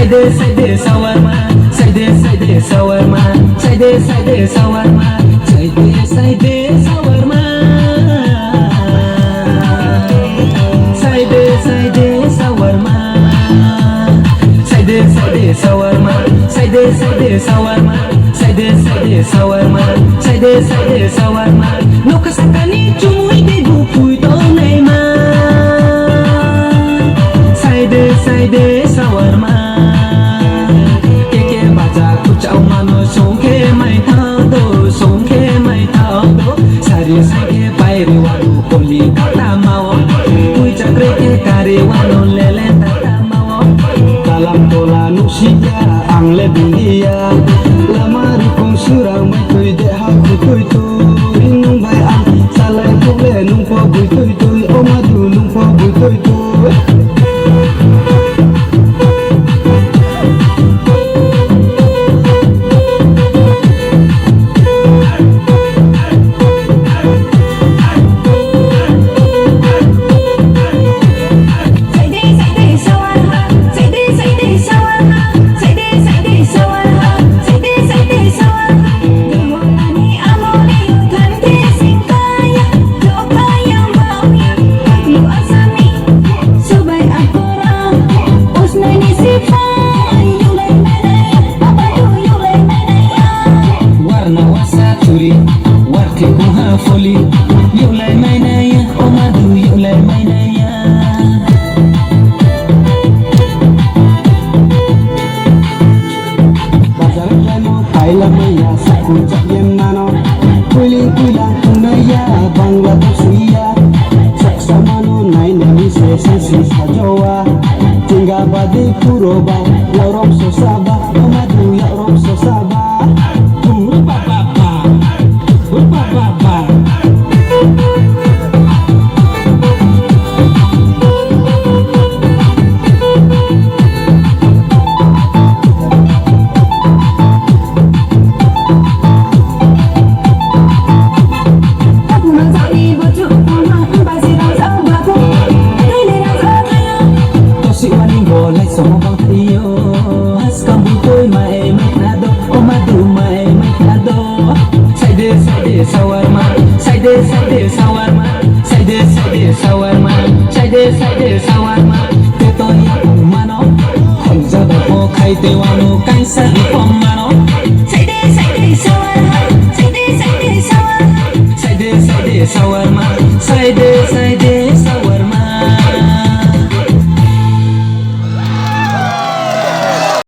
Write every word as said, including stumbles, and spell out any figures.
Saide saide shawarma, saide saide shawarma, saide saide shawarma, saide saide shawarma. Saide saide shawarma, saide saide shawarma, saide saide shawarma, saide saide shawarma, saide saide shawarma. Nokha sakani chumui de bupui tongnai ma. Saide saide shawarma. Keke bacha kuchao mano songkhe mai thado, songkhe mai thado. Sari songkhe pairi wadu koli kata mao. Kui chakre ke kari wadu lele tata mao. Kalam tola nusia ang le bundia. Lama rukung surang mai tui de ha khutui tui. Nung bai ang salai kule nung po bui tui tui. O madu nung po bui tui tui. Warna wasa turi, warthi kuha foli, yulai mainaya, o madu yulai mainaya. Bazar khlaimo kaila maya, saku chakye mano. Kuiling kuilang tungnaya, Bangladesh iya. Chaksa mano nainani se sensi sajowa. Tingga badi puroba, yaurok sosaba, omadu yaurok sosaba. Buru baba ba, buru baba ba. Tosik wani bo lai somo bang thaio. Haskam butoi mai mai khna do, o madu mai mai khna do. Saide saide shawarma, saide saide shawarma, saide saide shawarma, saide saide shawarma. Teto ya mano, hamjado bo khai te wano kaisa ripom mano.